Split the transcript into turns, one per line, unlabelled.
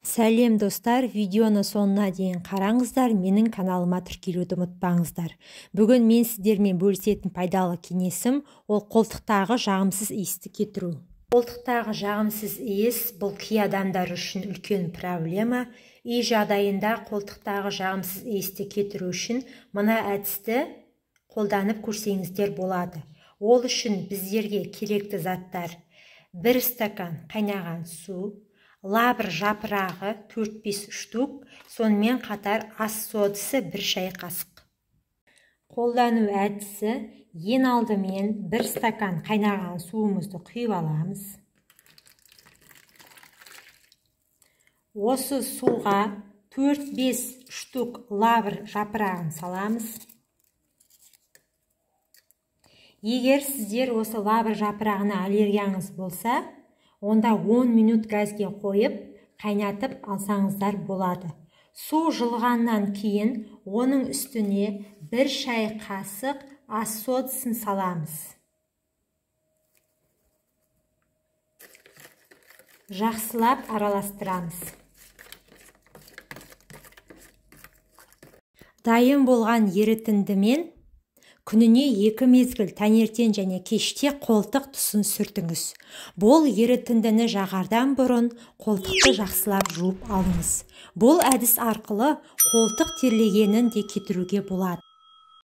Сәлем достар, видеоны соңына дейін қараңыздар, менің каналыма тіркелуді ұмытпаңыздар. Бүгін мен сіздермен бөлісетін пайдалы кеңесім ол қолтықтағы жағымсыз иісті кетіру. Қолтықтағы жағымсыз иіс бұл кей адамдар үшін үлкен проблема. Үй жағдайында қолтықтағы жағымсыз иісті кетіру үшін мына әдісті қолданып көрсеңіздер болады. Ол үшін біздерге керекті заттар: 1 стакан қайнаған су, лавр жапырағы 4-5 штук, сонымен қатар ас содасы 1 шай қасық. Қолдану әдісі: ең алдымен 1 стакан қайнаған суымызды құйып аламыз. Осы суға 4-5 штук лавр жапырағын саламыз. Егер сіздер осы лавр жапырағына аллергияңыз болса, онда 10 минут газге қойып, қайнатып алсаңыздар болады. Су жылғаннан кейін оның үстіне 1 шай қасық ас содасын саламыз. Жақсылап араластырамыз. Дайын болған ерітіндімен күніне 2 мезгіл таңертең және кеште қолтық тұсын сүртіңіз. Бұл ерітіндіні жағардан бұрын қолтықты жақсылап жуып алыңыз. Бұл әдіс арқылы қолтық терлегенін де кетіруге болады.